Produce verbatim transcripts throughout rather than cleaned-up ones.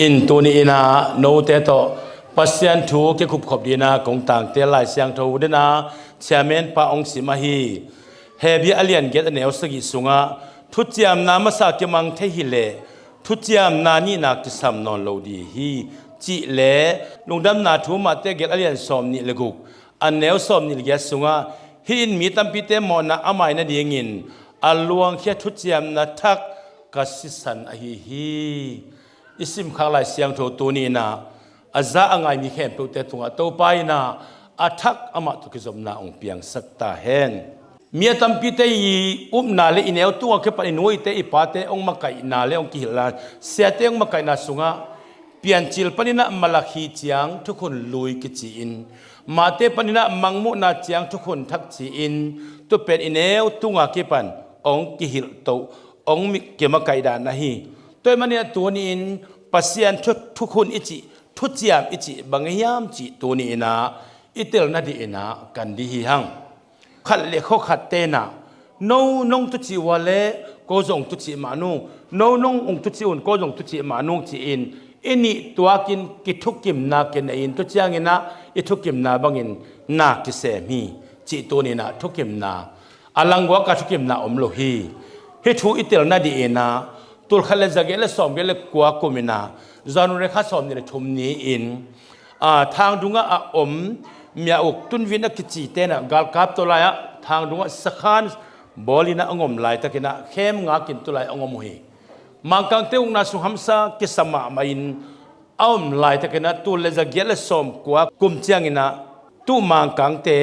In tuni in ah note tawh Pasian thu kikupkhop dingin ah kong tangtel Lai Siangtho dena Chairman pa hong sim ahi. Hebru a lian giat a neu sagih sungah thuciamna masa kimang thei hileh thuciamna nihna kisam nawn lo ding hi, cih le Lungdamna Thu Mate giat a lian sawm nih le guk a neu sawm nih le giat sungah, hih in mi tampite mawhna a mai nadingin a luangkhia thuciamna thak ka sisan ahi hi. I simkhak Lai Siangtho tuni in ah a za a ngai mi khempeuhte tungah Topa in ah a thak amah tawh kizopna hong piangsak ta hen. Mi a tampite i upna le i neu tungah kipan i nuite i pate hong makaihna le hong kihilhna, siate hong makaihna sungah Piancil panin ah Malakhi ciang thukhun lui kici-in, Mate panin ah Mangmuhna ciang thukhun thak ci-in, tua pen i neu tungah kipan hong kihilhtoh, hong mi-, kimakaih dan ahi. Tua ahih manin ah tuni in Pasian thu-, thukhun i cih, thuciam i cih bang hiam cih tuni in ah i tel nadingin ah kan ding hi hang. Khat le khua khat ten ah, no nong thucih uh a leh ko zong thucih mah nung, no nong hong thucih un ko zong thucih mah nung ci-in i nih tuakin kithukimna kinei-in, tua ciangin ah i thukimna bangin na kisem hi, cih tuni in ah thukimna, a langguak a thukimna om lo hi. Hih thu i tel nadingin ah tulkhat le zagiat le sawmgiat le kua kum in ah January kha sawm nih le thum ni-in, aa, Thangdung ah a om Myauk Tunvin a kici ten ah galkap tawh lai-ah Thangdung ah sakhan bawlin ah hong om laitakin ah khem ngakin tulai hong om uh hi. Mangkangte ukna sung hamsa kisa mahmah in a om laitakin ah tul le zagiat le sawmkua kum ciangin ah tu Mangkangte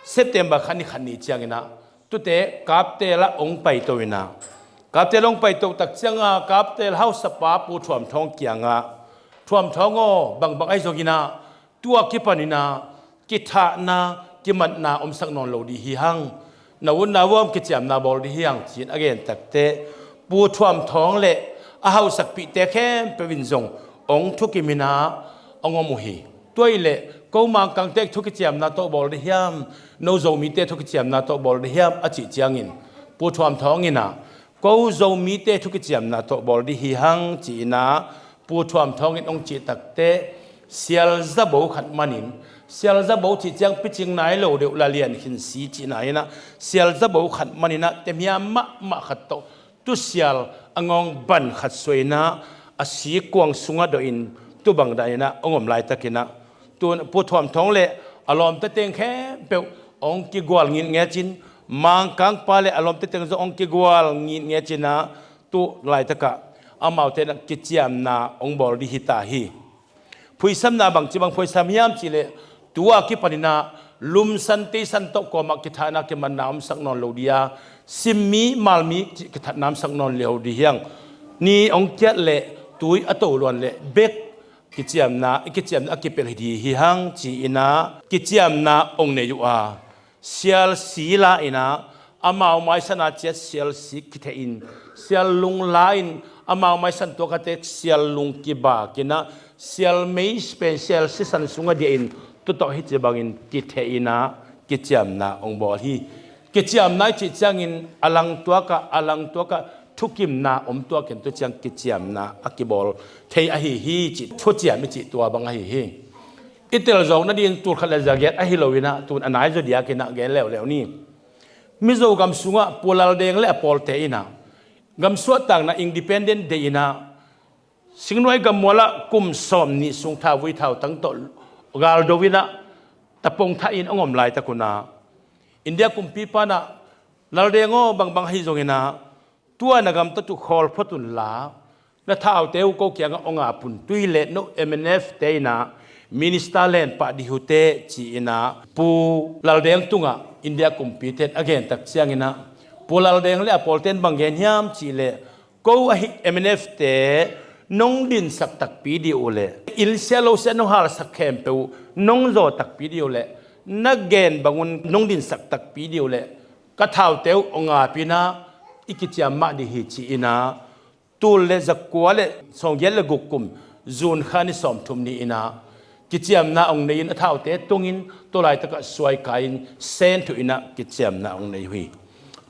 September kha ni khat ni ciangin ah tute Kaptel ah hong paito in ah, Kaptel ah hong paito tak ciangin ah Kaptel hausapa Pu Thuam Thawng kiangah, Thuam Thawng aw, bangbang ahi zongin ah tua kipanin ah kithahna kimatna omsak nawn lo ding hi hang. Na utna vuam kiciamna bawl ding hi hang, ci-in a gen takteh Pu Thuam Thawng le a hausakpihte khempeuh in zong hong thukimin ah hong om uh hi. Tua ahih leh ko Mangkangte thu kiciamna tawh bawl ding hiam, no Zomite thu kiciamna tawh bawl ding hiam a cih ciangin Pu Thuam Thawng in ah ko Zomite thu kiciamna tawh bawl ding hi hang, ci-in ah Pu Thuam Thawng in hong cih takteh sial zabo khat manin, sial zabo cih ciang picing nai lo deuh la lian khin si cihna in ah, sial zabo khat manin ah temhiam mahmah khat tawh tusial a ngawng ban khat suahin ah a sikuang sungah dawhin tu bangdanin ah hong om laitakin ah, tu Pu Thuam Thawng le a lawmte teng khempeuh hong kigual ngitngecin, Mangkangpa le a lawmte teng zong hong kigual ngitngecin ah tu laitakah amaute in ah kiciamna hong bawl ding hi ta hi. Phuisamna bangci bang phuisam hiam cih leh, tu a kipanin ah lumsan teisan tawh kuamah kithahna kimatna omsak nawn lo ding a, simmi malmi cih kithatna omsak nawn lo ding hi hang. Ni hong kiat leh tui a to luan leh bek kiciamna, i kiciamna a kipelh hi ding hi hang, ci-in ah kiciamna hong nei uh a, sial si la-in ah amau maisan a ciat sial si kithehin, sial lung la-in amau maisan tuak a tek sial lung kibakin ah, sial mei pen sial sisan sungah diahin, tu tawh hih ci bangin kithehin ah kiciamna hong bawl hi. Kiciamna i cih ciangin a langtuakah, a langtuakah thukimna om tuakin tu ciang kiciamna a kibawl thei ahi hi, cih thuciam i cih tua bang ahi hi. I tel zawk nadingin tulkhat le zagiat ahi loin ah, tun a naizaw diakin ah gen leuleu ni. Mizo gam sungah Pu Laldeng le a pawlte in ah gam suahtakna Independent Day in ah Singnuai gammual ah kum sawm nih sung thauvui thautang tawh galdo in ah tapong thahin hong om laitak un ah, India kumpipa in ah, Laldeng aw, bangbang ahi zongin ah tua na gam tawh tu khawl phot un la, na thaute uh ko kiangah hong ap un, tu hi leh no M N F te in ah minister len pah ding uh teh, ci-in ah Pu Laldeng tungah India kumpite in a gen tak ciangin ah, Pu Laldeng le a pawlte in bang gen hiam cih leh, ko ahi M N F te nong dinsak takpi ding uh leh, inn sia lo sia nong halsak khempeuh uh nong zaw takpi ding uh leh, na gen bangun nong dinsak takpi ding uh leh, ka thaute uh hong ap in ah i kiciam mah ding hi, ci-in ah tul le zakua le sawmgiat le guk kum June kha ni sawmthum ni-in ah kiciamna hong nei-in a thaute tungin tu laitakah suaikai-in senthuh in ah kiciamna hong nei uh hi.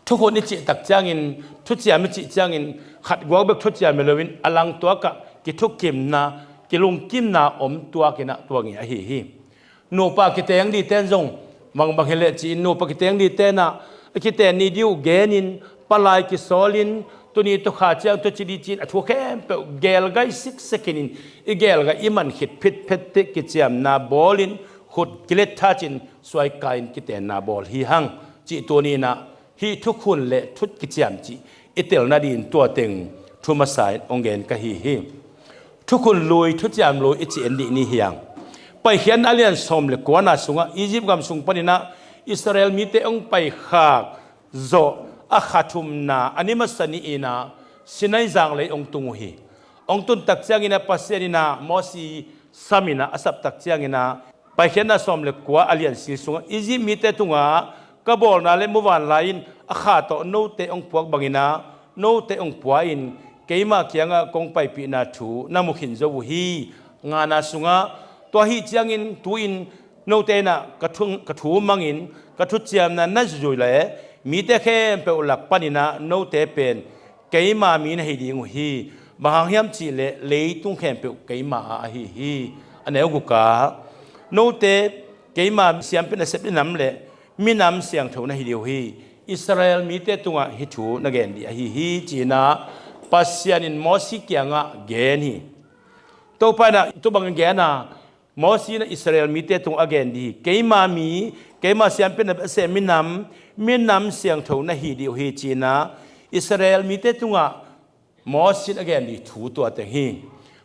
Thukhun i cih tak ciangin, thuciam i cih ciangin khat guak bek thuciam hi loin a langtuakah kithukimna, kilungkimna om tuakinah tuangi ahi hi. Nupa kiteng dite in zong mangbang hi leh ci-in nupa kiteng dite inah a kiten ni dih uh genin, palai kisawlin, tuni tukha ciang tua ci dih ci-in a thu khempeuh gelgai siksekin in, i gelgai i man khit phitphet teh kiciamna bawlin, khut kilet thacin suaika in kitenna bawl hi hang cih tuni inah hih thukhun le thu kiciam cih i telna dingin tua teng thu masa in hong gen ka hi hi. Thukhun lui, thuciam lui i ci en dih ni hi hang. Paikhiatna a lian sawm le kuana sungah Egypt gam sung paninah Israel mite hong paikhak zawh a kha thumna a ni masa ni inah Sinai zanglei hong tung uh hi. Hong tun tak cianginah Pasian inah Mosi sam inah a sap tak cianginah Paikhiatna sawm le kua a lian sil sungah Egypt mite tungah ka bawlna le muvanlai in a kha tawh note hong puak banginah note hong pua in keima kiangah kong paipihna thu na mu khin zo uh hi. Ngana sungah tua ahi ciangin tu-in note inah ka thu, ka thu mangin ka thuciamna na zui le mite khempeuh lak paninah note pen keima mi na hi ding uh hi. Bang hang hiam cihleh leitung khempeuh keima a ahi hi. A neu gukah note keima siampih nasep ding nam le minam siangtho na hi ding uh hi. Israel mite tungah hih thu na gen dih ahi hi ci-inah Pasian in Mosi kiangah gen hi. Topa inah tu bangin gen a, Mosi inah Israel mite tungah a gen dih hi. Keima mi, keima siampih nasep minam, minam siangtho na hi ding uh hi ci-inah Israel mite tungah Mosi in a gen dih thu tua teng hi.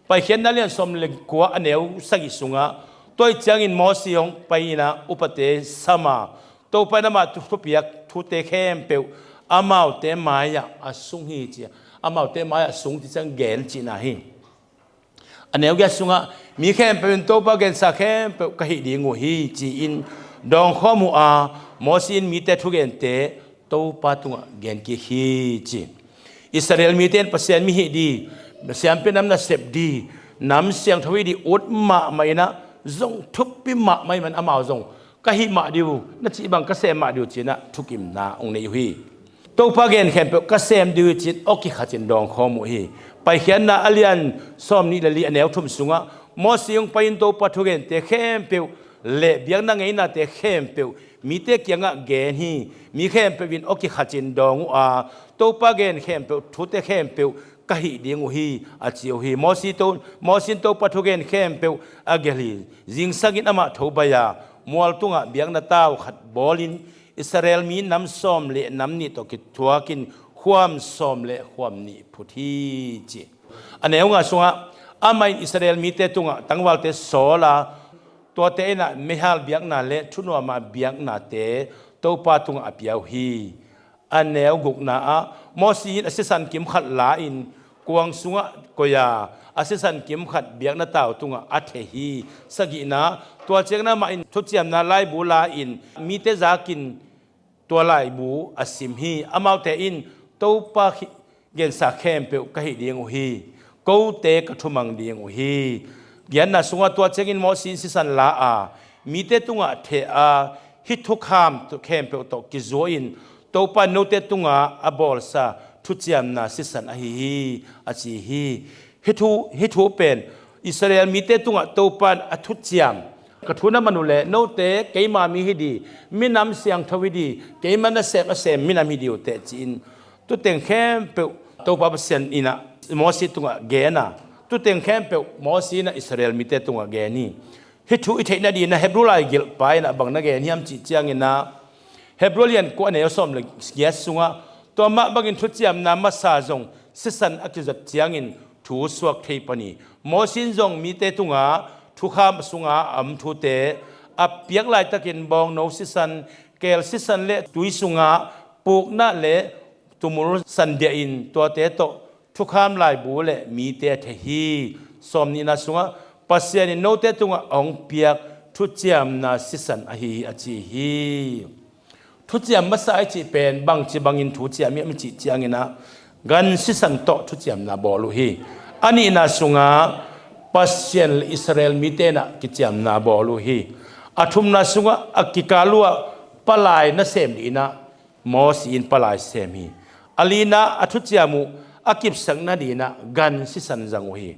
Paikhiatna lian sawm le kua a neu sagih sungah tua ahi ciangin Mosi hong pai inah upate sam a, Topa in amah thu, thupiak thute khempeuh amaute mai-ah a sung hi ci-a, amaute mai-ah a sung ti ciang gen cihna hi. A neu giat sungah mi khempeuh in Topa gensa khempeuh ka hih ding uh hi ci-in dawngkhawm uh a, Mosi in mite thugente Topa tungah gen kik hi ci. Israel mite in Pasian mi hih dih, siampih nam nasep dih, nam siangtho hih dih ut mahmah inah zong thupi mahmah ih man amau zong ka hih mah dih uh, na cih bang ka sem mah dih uh ci-inah thukimna hong nei uh hi. Topa gen khempeuh ka sem dih uh hi ci-in awki khatin dawngkhawm uh hi. Paikhiatna a lian sawm nih le li a neu thum sungah Mosi hong pai in Topa thugente khempeuh le biakna ngeinate khempeuh mite kiangah gen hi. Mi khempeuh in awki khatin dawng uh a, Topa gen khempeuh thute khempeuh ka hih ding uh hi a ci uh hi. Mosi to, Mosi in Topa thugen khempeuh a gelh hi. Zingsangin amah tho bai a, mual tungah biakna tau khat bawlin Israel mi nam sawm le nam nih tawh kithuakin khuam sawm le khuam nih phut hi ci. A neu nga sungah amah in Israel mite tungah tangvalte sawl a, tuate inah meihal biakna le thunuama biaknate Topa tungah a pia uh hi. A neu gukna ah Mosi in a sisan kim khat la-in kuang sungah koih a, a sisan kim khat biakna tau tungah a theh hi. Sagihna, tua ciangin amah in thuciamna laibu la-in mite zakin tua laibu a sim hi. Amaute in Topa khi-, gensa khempeuh ka hih ding uh hi. Kote ka thumang ding uh hi. Giatna sungah tua ciangin Mosi in sisan la a, mite tungah theh a, hih thukham khempeuh tawh kizua in Topa in note tungah a bawlsa thuciamna sisan ahi hi, a ci hi. Hih thu, hih thu pen Israel mite tungah Topa in a thuciam, ka thu na man uh leh note keima mi hi dih, minam siangtho hi dih, keima nasem a sem minam hi dih uh teh ci-in tuteng khempeuh Topa Pasian inah Mosi tungah gen a, tuteng khempeuh Mosi inah Israel mite tungah gen hi. Hih thu i theihna dingin ah Hebru laigelhpa inah bang na gen hiam cih ciangin ah Hebru lian kua a neu sawm le giat sungah tua mah bangin thuciamna masa zong sisan a kizat ciangin thu suak thei pan hi. Mosi in zong mite tungah thukham sunga a om thute a piak laitakin bawngno sisan, keel sisan le tui sungah pukna le tumul sandiah in tuate tawh thukham laibu le mite a theh hi. Sawmnihna sungah Pasian in note tungah a hong piak thuciamna sisan ahi hi a ci hi. Thuciam masa i cih pen bangci bangin thuciam hiam i cih ciangin ah gan sisan tawh thuciamna bawl uh hi. A nihna sungah Pasian le Israel mite inah kiciamna bawl uh hi. A thumna sungah a kikal uh ah palai nasem dingin ah Mosi in palai sem hi. A lina a thuciam uh a kipsak nadingin ah gan sisan zang uh hi.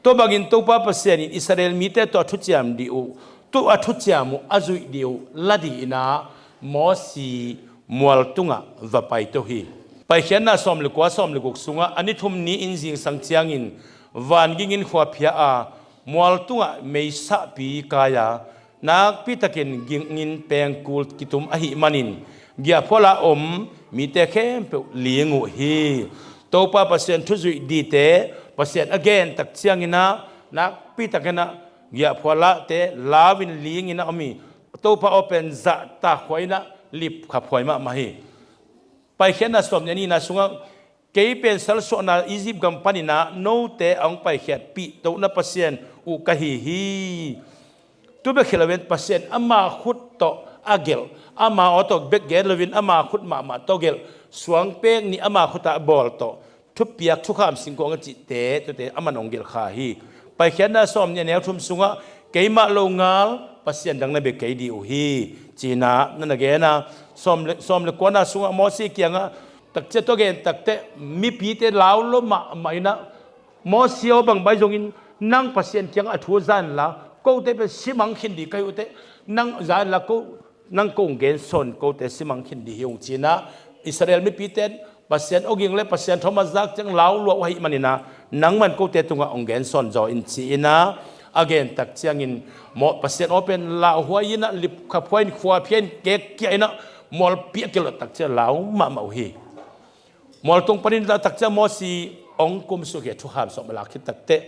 Tua bangin Topa Pasian in Israel mite tawh a thuciam dih uh, tu a thuciam uh a zuih dih uh la dih in ah Mosi mual tungah va paito hi. Paikhiatna sawm le kua, sawm le guk sungah a ni thum ni-in zingsang ciangin vangingin khuaphia a, mual tungah meisahpi kai a, nakpitakin gingin pengkul kitum ahih manin giahphual a om mite khempeuh ling uh hi. Topa Pasian thu zuih dite Pasian a gen tak ciangin ah nakpitakin ah giahphual ahte lau-in lingin a om hi. Topa aw pen zahtakhuai in ah lipkhaphuai mahmah hi. Paikhiatna sawm le nihna sungah kei pen salsuahna Egypt gam panin ah note a hong paikhiatpih tohna Pasian uh ka hi hi. Tu bek hi loin Pasian ama khut tawh a gelh, ama aw tawh bek gen loin ama khut mahmah tawh gelh, suangpek nih ama khutah a bawl tawh thupiak thukham singkuang a cihte tuate aman hong gelh kha hi. Paikhiatna sawm nih a neu thum sungah keimah lo ngal Pasian dang na bia kei dih uh hi, ci-in ah na na gen a, sawm le, sawm le kuana sungah Mosi kiangah takcia tua gen takteh mipite lau lo mahmah in ah Mosi aw bang bai zongin nang Pasian kiangah a thu za inla, kote pen simang khin dih ka hi uh teh, nang za inla ko, nang ko hong gensawn, kote simang khin dih hi ung ci-in ah Israel mipite in Pasian awging le Pasian thaman zak ciang lau luah uh ahih manin ah nangman kote tungah hong gensawn zaw in ci-in ah a gen tak ciangin Pasian aw pen lauhuai in ah lipkhaphuai in khuaphia in kekkia in ah mualpi a kilawh tak ciang lau mahmah uh hi. Mualtung panin a takcia Mosi hong kumsuk hi a, thukham sawm a lak khit takteh.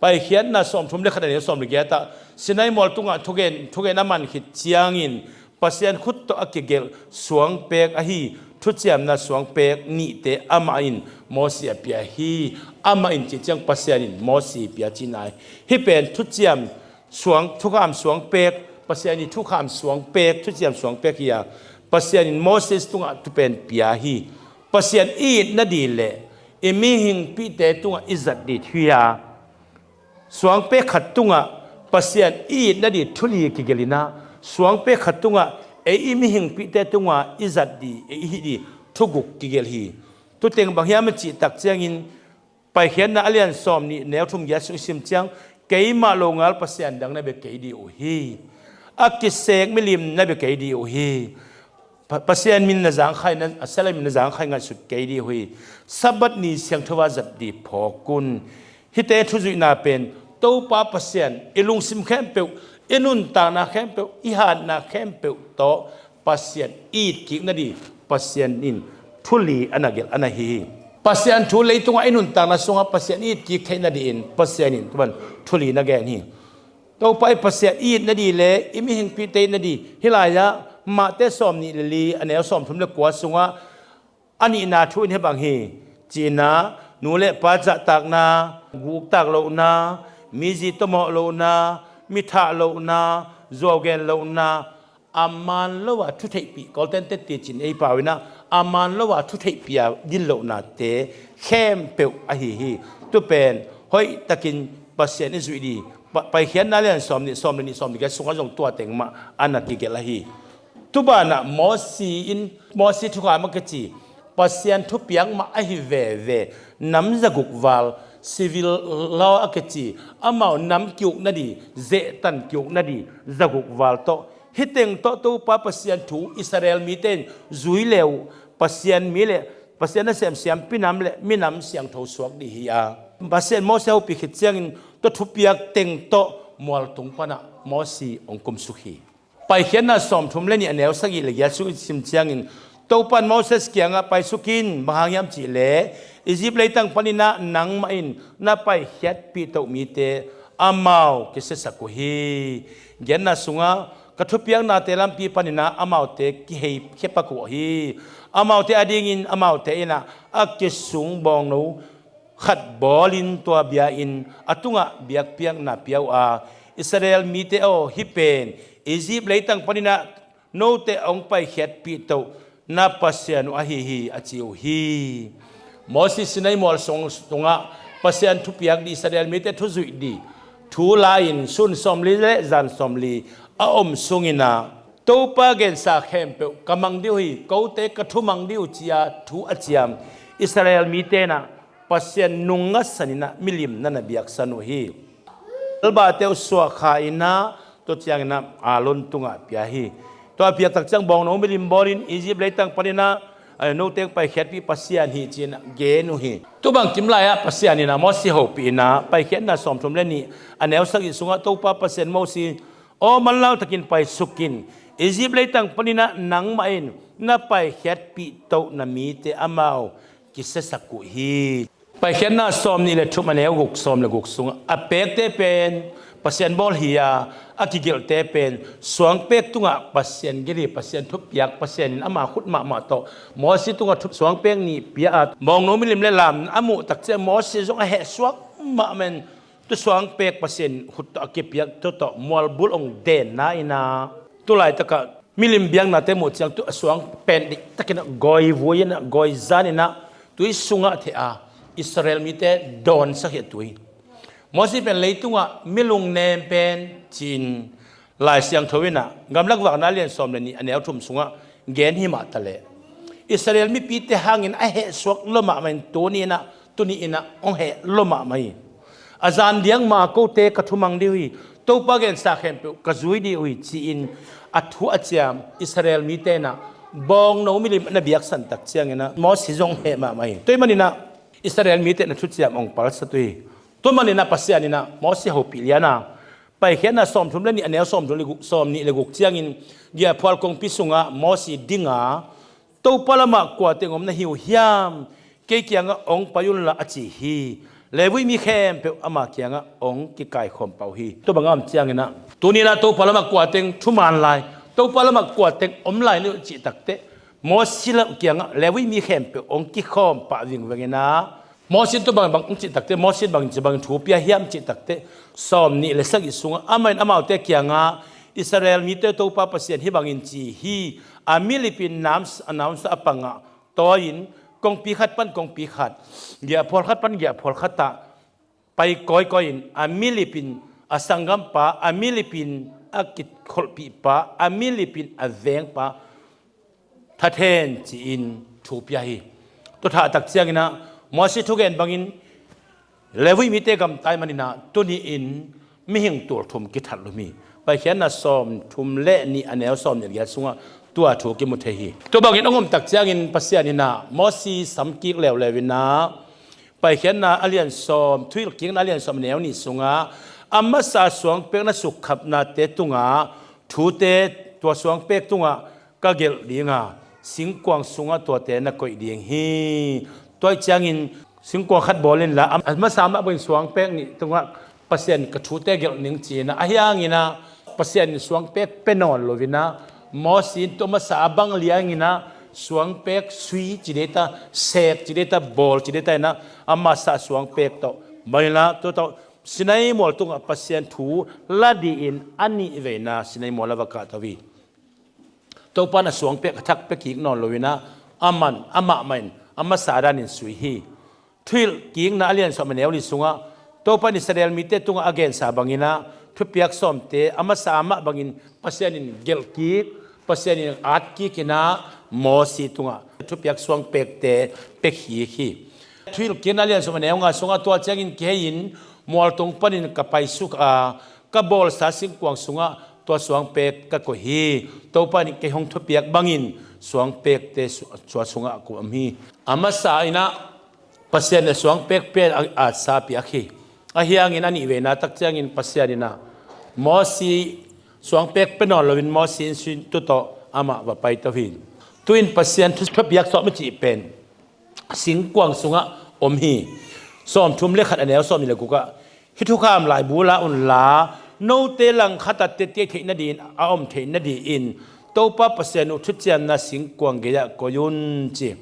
Paikhiatna sawm thum le khat a neu sawm le giat ah Sinai mualtungah thugen, thugen a man khit ciangin Pasian khut tawh a kigelh suangpek ahi thuciamna suangpek nihte amah in Mosi a pia hi. Amah in cih ciang Pasian in Mosi pia cihna hi. Hih pen thuciam suang, thukham suangpek, Pasian ii thukham suangpek, thuciam suangpek hi a, Pasian in Moses tungah tu pen pia hi. Pasian i it nadih le i mihingpihte tungah i zat dih thu hi a, suangpek khat tungah Pasian i it nadih thu li kigelh in ah, suangpek khat tungah ei i mihingpihte tungah i zat dih, ei i hih dih thu guk kigelh hi. Tu teng bang hiam a cih tak ciangin Paikhiatna a lian sawm nih neu thum giat sung i sim ciang, keimah lo ngal Pasian dang na bia kei dih uh hi. A kisek milim na bia kei dih uh hi. Pa-, Pasian min na zangkhai, na, a sela min na zangkhai ngaihsut kei dih uh hi. Sabbath ni siangtho a zat dih phawk un. Hihte thuzuihna pen Topa Pasian i lungsim khempeuh, i nuntakna khempeuh, i hatna khempeuh tawh Pasian i it kik nadih Pasian in thu li a na gelh a na hi hi. Pasian thu leitungah i nuntakna sungah Pasian i it kik theih nadih in Pasian in tuan thu li na gen hi. Topa i Pasian i it nadih le i mihingpihte i it nadih hih lai-ah Mate sawm nih le li a neu sawm thum le kua sungah a nihna thu in hih bang hi. Cihna, nu le pa zahtakna, guktak lohna, mi zi tawmawh lohna, mi thah lohna, zuau gen lohna, a man lo a thu theihpih, Kawlten teh ticin ei pau in ah, a man lo a thu theihpih a din lohnate khempeuh ahi hi. Tu pen hoihtakin Pasian i zuih dih, Pa-, Paikhiatna lian sawm nih, sawm le nih, sawm le giat sungah zong tua teng mah a na kigelh ahi. Tu banah Mosi in, Mosi thukham a kici Pasian thupiak mah ahi veve, nam zaguk val, civil law a kici, amau nam ki-uk nadih, zehtan ki-uk nadih zaguk val tawh, hih teng tawh Topa Pasian thu Israel mite in zui le uh, Pasian mi le Pasian nasem siampi nam le minam siangtho suak dih hi a, Pasian Mosi hopih khit ciangin tua thupiak teng tawh mualtung panah Mosi hong kumsuk hi. Paikhiatna sawm thum le nih a neu sagih le giat sung i sim ciangin, Topa in Moses kiangah, paisuk in, bang hang hiam cih leh Egypt leitang panin ah nangmah in na paikhiatpih toh mite amau kisiasak uh hi. Genna sungah, ka thupiaknate lampi panin ah amaute kihei khiapak uh hi. Amaute adingin amaute in ah a kisung bawngno khat bawlin tua bia-in a tungah biakpiakna pia uh a, Israel mite aw, hih pen Egypt leitang panin ah note hong paikhiatpih toh na Pasian uh ahi hi, a ci uh hi. Moses Sinai mual sung tungah Pasian thupiak dih, Israel mite thuzuih dih thu la-in sun sawmli le zan sawmli a om sungin ah, Topa gensa khempeuh ka mang dih uh hi, kote ka thumang dih uh, ci-a thu a ciam Israel mite in ah Pasian nung ngasan in ah milim na na biaksan uh hi. Albate uh suahkha in ah, tua ciangin ah Aaron tungah pia hi. Tua a piak tak ciang bawngno milim bawlin Egypt leitang panin ah, eh, note hong paikhiatpih Pasian hi ci-in ah gen uh hi. Tua bangkim lai-ah Pasian in ah Moses hopih in ah, Paikhiatna sawmthum le nih a neu sagih sungah Topa Pasian Moses, aw manlauh takin paisuk in, Egypt leitang panin ah nangmah in na paikhiatpih toh na mite amau kisiasak uh hi. Paikhiatna sawmnih le thum a neu guk, sawm le guk sungah a pekte pen Pasian bawl hi a, a kigelhte pen suangpek tungah Pasian gelh hi, Pasian thupiak, Pasian in ama khut mahmah tawh Moses tungah thup suangpek nih pia a, bawngno milim le lam a muh tak ciang Moses zong a hehsuak mahmah in, tua suangpek Pasian khut tawh a kipiak tua tawh mualbul hong denna in ah, tu laitakah milim biaknate muh ciang tua suang pen diktakin ah gawi vui in ah gawi zan in ah tui sungah theh a, Israel mite dawnsak hi a tui. Moses pen leitungah mi lungnem pen ci-in Lai Siangtho in ah Gamlak Vakna a lian sawm le nih a neu thum sungah gen hi mah taleh, Israel mipite hangin a hehsuak lua mahmah in tuni in ah, tuni in ah hong heh lua mahmah hi. A zan diak ma kote ka thumang ding uh hi. Topa gensa khempeuh ka zui ding uh hi ci-in a thu a ciam Israel mite in ah bawngno milim na biaksan tak ciangin ah Moses zong heh mahmah hi. Tua ahih manin ah Israel mite in ah thuciam hong palsat uh hi. Tua manin ah Pasian in ah Moses hopih lian a, Paikhiatna sawmthum le nih a neu sawmthum le guk, sawmnih le guk ciangin giahphual kongpi sungah Moses ding a, Topa lamah kua teng om na hi uh hiam? Kei kiangah hong pai unla a ci hi. Levi mi khempeuh ama kiangah hong kikaikhawm pah uh hi. Tua bangah om ciangin ah tuni in ah Topa lamah kua teng thuman lai, Topa lamah kua teng om lai na hi uh cih takteh Moses lam kiangah Levi mi khempeuh hong kikhawm pah vingveng in ah, Moses tua bang bang hong cih takteh, Moses bangin ci bangin thu pia hiam cih takteh, sawmnih le sagih sungah amah in amaute kiangah Israel mite Topa Pasian hih bangin ci hi, a milip in namsa, a namsa a pangah tawi-in kongpi khat pan kongpi khat, giahphual khat pan giahphual khatah pai kawikawi in, a milip in a sanggampa, a milip in a kikholhpihpa, a milip in a vengpa that hen ci-in thu pia hi. Tua thah tak ciangin ah Moses thugen bangin Levi mite gamta ahih manin ah tuni in mihing tulthum kithat lum hi. Paikhiatna sawmthum le nih a neu sawmnih le giat sungah tua thu kimu thei hi. Tua bangin hong om tak ciangin Pasian in ah Moses samkik leuleu in ah, Paikhiatna a lian sawm, Thuhilhkikna a lian sawm a neu nih sungah a masa suangpek na sukkhapnate tungah thute, tua suangpek tungah ka gelh ding a, singkuang sungah tuate na koih ding hi. Tua ahih ciangin singkuang khat bawl inla, a masa mah bangin suangpek nih tungah Pasian ka thute gelh ning ci-in ah, ahi hangin ah Pasian in suangpek pia nawn lo in ah, Moses in tua masa a bang liangin ah suangpek sui ci deta, sek ci deta, bawl ci deta in ah, a masa suangpek tawh, bang inla tua tawh Sinai mual tungah Pasian thu la dingin a nih veina Sinai mual a va kahto hi. Topa in a suangpek a thak pia kik nawn lo in ah, aman, amah mah in a masa danin sui hi. Thuhilhkikna a lian sawm a neu li sungah Topa in Israel mite tungah a gensa bangin ah thupiak sawmte a masa mah bangin Pasian in gelh kik, Pasian in at kik in ah Moses tungah thupiak suangpekte pia kik hi. Thuhilhkikna a lian sawm a neu nga sungah tua ciangin kei in mualtung panin ka paisuk a, ka bawlsa singkuang sungah tua suangpek ka koih hi. Topa in kei hong thupiak bangin suangpekte su-, tua sungah ka om hi. A masa in ah Pasian in suangpek pia a, a sa piak hi. Ahi hangin a nih veina tak ciangin Pasian in ah Moses suangpek pia nawn loin Moses in sin tu tawh amah va paito hi. Tu-in Pasian thu, thupiak sawm i cih pen singkuang sungah om hi. Sawmthum le khat a neu sawmnih le gukah, hih thukham laibu la unla, note langkhat ah tete theih nadingin a om theih nadingin Topa Pasian uh thuciamna singkuang gei-ah koih un ci.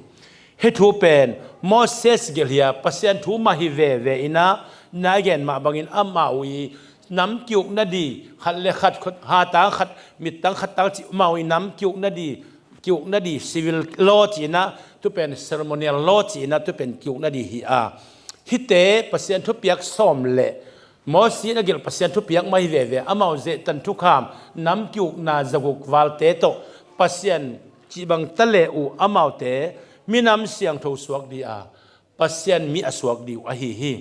Hih thu pen Moses gelh hi a, Pasian thu mah hi veve in ah, na i gen mah bangin amau i nam ki-ukna ding, khat le khat, khat, hatang khat, mittang khattang cih, amau i nam ki-ukna ding, ki-ukna ding civil law ci-in ah, tu pen ceremonial law ci-in ah, tu pen ki-ukna ding hi a. Hihte Pasian thupiak sawm le Moses in a gelh Pasian thupiak mah hi veve, amau zehtan thukham, nam ki-ukna zaguk valte tawh Pasian cih bang ta le uh amaute minam siangtho suak ding a, Pasian mi a suak dih uh ahi hi.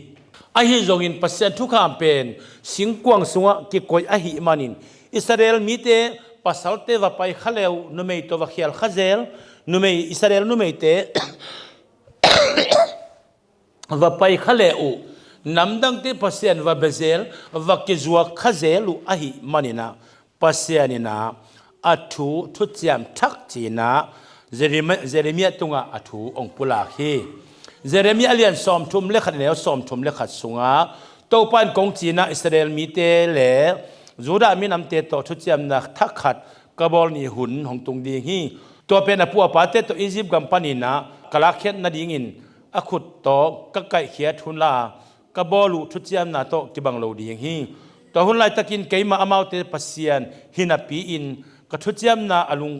Ahi zongin Pasian thukham pen singkuang sungah kikoih ahih manin Israel mite pasalte va pai kha le uh, numei tawh va khial kha zel, numei, Israel numeite va pai kha le uh, namdangte Pasian va bia zel, va kizuak kha zel uh ahih manin ah Pasian in ah a thu, thuciam thak ci-in ah Jeremi-, Jeremiah tungah a thu hong pulak hi. Jeremiah a lian sawmthum le khat, a neu sawmthum le khat sungah Topa in kong ci-in ah Israel mite le Judah minamte tawh thuciamna thak khat ka bawl ni hun hong tung ding hi. Tua pen a pu a pate tawh Egypt gam panin ah ka lakkhiat nadingin a khut tawh ka kaihkhiat hun la ka bawl uh thuciamna tawh kibang lo ding hi. Tua hun laitakin keimah amaute Pasian hi napi-in ka thuciamna a lung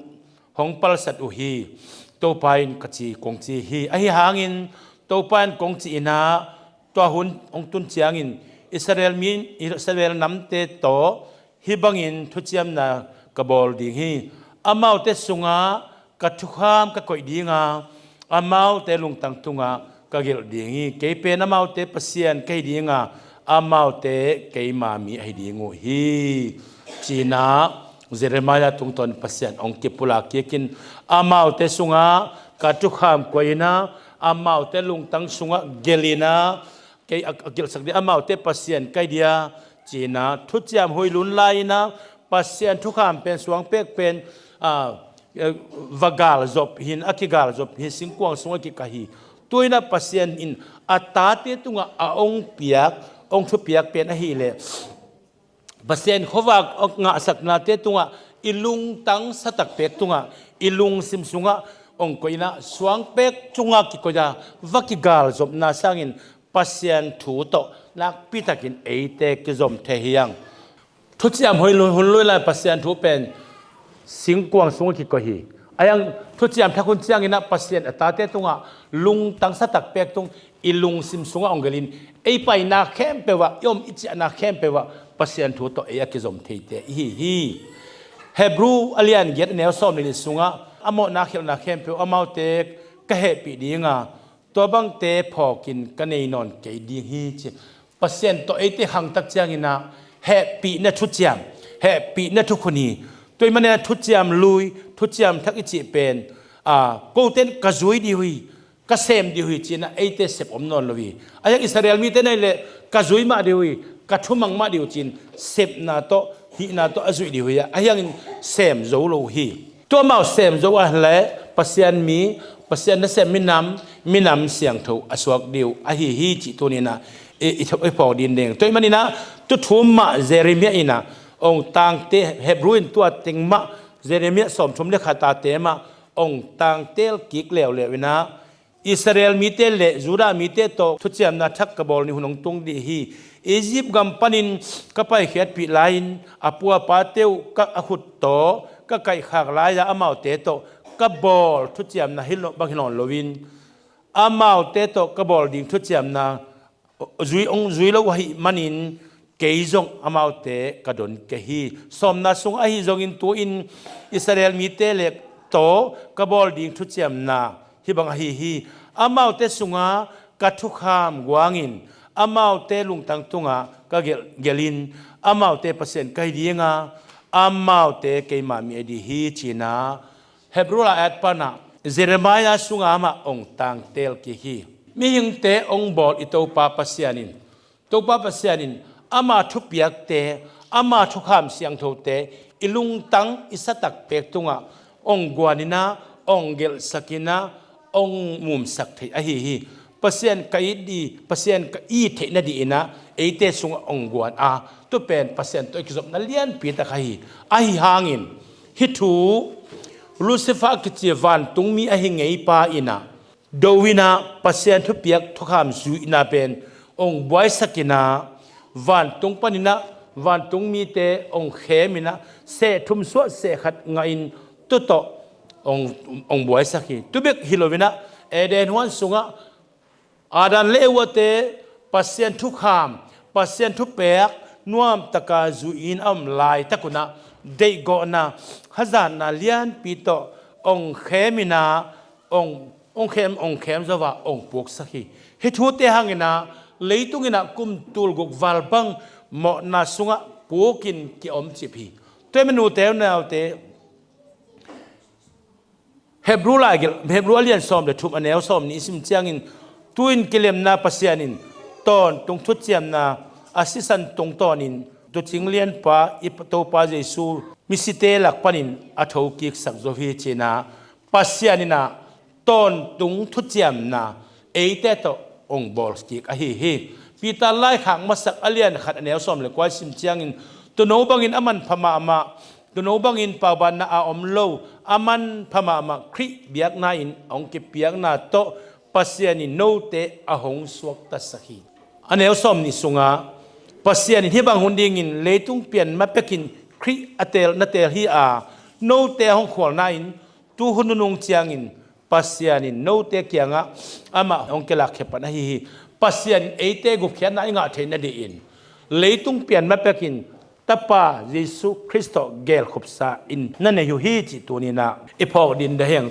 hong palsat uh hi, Topa in ka ci, kong ci hi. Ahi hangin Topa in kong ci-in ah tua hun hong tun ciangin Israel mi, Israel namte tawh hih bangin thuciamna ka bawl ding hi. Amaute sungah ka thukham ka koih ding a, amaute lungtang tungah ka gelh ding hi. Kei pen amaute Pasian ka hi ding a, amaute keima mi ahi ding uh hi, ci-in ah Jeremiah tungtawn Pasian hong kipulak kik in, amaute sungah ka thukham koih in ah, amaute lungtang sungah gelh in ah, kei a, a gelhsak ding, amaute Pasian ka hi ding a, ci-in ah thuciam hoih lun lai-in ah Pasian thukham pen, suangpek pen, ah, eh, va galzop hi-in, a kigalzop hi, singkuang sungah kikah hi. Tu-in ah Pasian in a tate tungah a hong piak, hong thupiak pen ahih leh Pasian khuavak ngahsaknate tungah, i lungtang satak pek tungah, i lungsim sungah hong koih in ah, suangpek tungah kikoih a, va kigalzopna sangin Pasian thu tawh nakpitakin eite kizom thei hi hang. Thuciam hoih lun, hun lui lai Pasian thu pen singkuang sungah kikoih hi. Ahi hang thuciam thak hun ciangin ah Pasian a tate tungah lungtang satak pek tung, i lungsim sungah hong gelh in, ei paina khempeuh ah, i om i ciahna khempeuh ah Pasian thu tawh ei a kizom theite i hi hi. Hebrew a lian giat, a neu sawm le nih sungah, a mawhna khialhna khempeuh amaute ka hehpih ding a, tua bangte phawkin ka nei nawn kei ding hi, ci. Pasian tawh eite khangtak ciangin ah hehpihna thuciam, hehpihna thukhun hi. Tua ahih manin ah thuciam lui, thuciam thak i cih pen, ah, kote in ka zui dih uh hi, ka sem dih uh hi, ci-in ah eite sep om nawn lo hi. Ahi hang Israel mite na hih leh ka zui mah dih uh hi, ka thumang mah dih uh hi, ci-in sepna tawh, hihna tawh a zuih dih uh hi. Ahi hangin sem zo lo uh hi. Tua amau sem zo a leh Pasian mi, Pasian nasem minam, minam siangtho a suak dih uh ahi hi, cih tuni-in ah i, i, i phawk ding ding. Tua ahih manin ah tu thum mah Jeremiah in ah hong tangtel, Hebrew in tua teng mah Jeremiah sawmthum le khat a te mah hong tangtel kik leuleu in ah, Israel mite le Judah mite tawh thuciamna thak ka bawl ni hun hong tung dih hi. Egypt gam panin ka paikhiatpih lai-in a pu a pate uh ka, a khut tawh ka kaihkhak lai-a amaute tawh ka bawl thuciamna hi lo, bang hi nawn loin, amaute tawh ka bawl ding thuciamna zui, hong zui lo ahih manin kei zong amaute ka don kei hi. Sawmna sung ahi zongin tu-in Israel mite le tawh ka bawl ding thuciamna hih bang ahi hi. Amaute sungah ka thukham guangin, amaute lungtang tungah ka gelh, gelh in, amaute Pasian ka hi ding a, amaute keima mi a dih hi, ci-in ah Hebrew lai-at pan ah Jeremiah sungah amah hong tangtel kik hi. Mihingte hong bawl i Topa Pasian in, Topa Pasian in ama thupiakte, ama thukham siangthote i lungtang, i satak pek tungah hong guan in ah, hong gelhsak in ah, hong mumsak thei ahi hi. Pasian ka it dih, Pasian ka it theih nadingin ah eite sungah hong guan a, tu pen Pasian tawh i kizopna lianpi tak ahi hi. Ahi hangin hih thu, Lucifer kici vantungmi ahi ngeipa in ah do in ah Pasian thupiak thukham zuihna pen hong buaisak in ah, vantung panin ah vantungmite hong khem in ah, seh thum suah seh khat ngahin tu tawh hong, hong buaisak hi. Tu bek hi lo-in ah Eden huan sungah Adam le Eva-te Pasian thukham, Pasian thupiak nuamtaka zuih in a om laitak un ah, deihgawhna, hazatna lianpi tawh hong khem in ah, hong, hong khem, hong khem zo a, hong puksak hi. Hih thute hangin ah leitung in ah kum tulguk val bang mawhna sungah pukin ki-omcip hi. Tua ahih manin ute naute, Hebru laigelh, Hebru a lian sawm le thum, a neu sawm nih i sim ciangin, tu-in kilemna Pasian in tawntung thuciamna a sisan tungtawnin tuucing lianpa i Topa Jesu misite lak panin a thokiksak zo hi, ci-in ah Pasian in ah tawntung thuciamna eite tawh hong bawlkik ahi hi. Peter laikhak masak a lian khat, a neu sawm le kua i sim ciangin, tuuno bangin a manpha mahmah, tuuno bangin paubanna a om lo, a manpha mahmah Khrih biakna in hong kipiakna tawh Pasian in note a hong suaktasak hi. A neu sawm nih sungah Pasian in hih bang hun dingin leitung pian ma pekin Khrih a teel, na teel hi a, note a hong khualna in tu hun nunung ciangin Pasian in note kiangah amah hong kilak khia pan ahi hi. Pasian in eite gupkhiatna i ngah theih nadingin leitung pian ma pekin Tapa Jesu Khrih tawh gelkhupsa in na nei uh hi, cih tuni-in ah i phawk ding deih hi hang.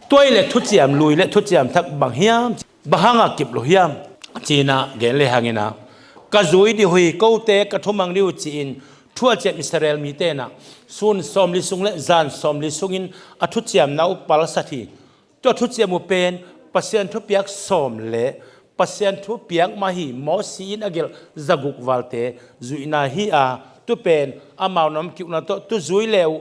Tua ahih leh thuciam lui le thuciam thak bang hiam? Bang hangah kip lo hiam? Ci-in ah gen le hangin ah, ka zui ding uh hi, kote ka thumang ding uh, ci-in thu a ciam Israel mite in ah sun sawmli sung le zan sawmli sungin a thuciamna uh palsat hi. Tua thuciam uh pen Pasian thupiak sawm le Pasian thupiak mah hi. Mosi in a gelh zaguk valte zuihna hi a, tu pen amau na om kik uh na tawh tu zui le uh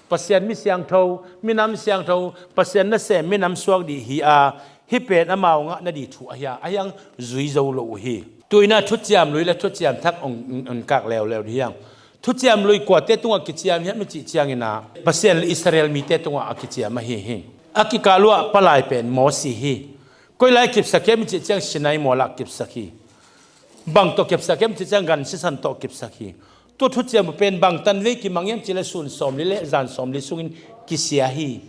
Pasian mi siangtho, minam siangtho, Pasian nasem minam suak ding hi a, hih pen amau ngah nading thu ahi a, ahi hang zui zo lo uh hi. Tu-in ah thuciam lui le thuciam thak hong, hong kak leuleu ding hi hang. Thuciam lui kuate tungah kiciam hiam i cih ciangin ah, Pasian le Israel mite tungah a kiciam ahi hi. A kikal uah palai pen Mosi hi. Koi lai kipsak hiam i cih ciang Sinai mualah kipsak hi. Bang tawh kipsak hiam i cih ciang gan sisan tawh kipsak hi. Tua thuciam uh pen bang tanvei kimang hiam cih leh sun sawmli le zan sawmli sungin kisia hi.